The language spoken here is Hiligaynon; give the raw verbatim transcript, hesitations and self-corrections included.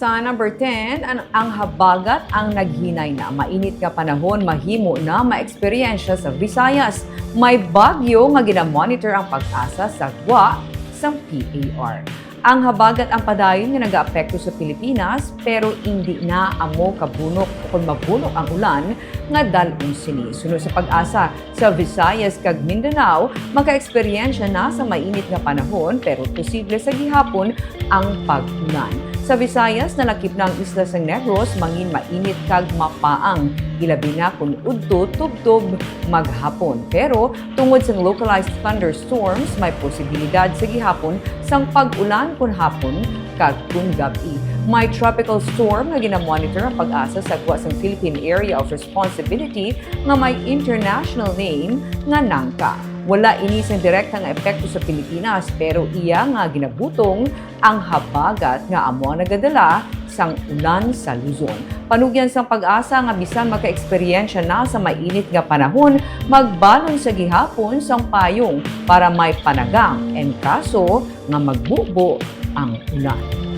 Sa number ten, ang, ang habagat ang naghinay na mainit nga panahon mahimo na maeksperiensya sa Visayas. May bagyo nga ginamonitor ang PAGASA sa gwa sang P A R. Ang habagat ang padayon nga nagaapekto sa Pilipinas, pero indi na amo kabunok o kon mabunok ang ulan nga dal-on sini. Suno sa PAGASA, sa Visayas kag Mindanao, makaeksperyensya na sa mainit nga panahon, pero posible sa gihapon ang pag-ulan. Sa Visayas, nalakip na ang isla sang Negros, mangin mainit kag mapaang, ilabi na kon udto tubtob maghapon. Pero tungod sang localized thunderstorms, may posibilidad sa gihapon sang pag-ulan kon hapon kag kon gab-i. May tropical storm nga ginamonitor ang PAGASA sa gwa sang Philippine Area of Responsibility nga may international name nga NANCA. Wala ini sang direkta nga epekto sa Pilipinas, pero iya nga ginabutong ang habagat nga amo ang nagadala sang ulan sa Luzon. Panugyan sang PAGASA nga bisan makaeksperyensya na sa mainit nga panahon, magbalon sa gihapon sang payong para may panagang en kaso nga magbubo ang ulan.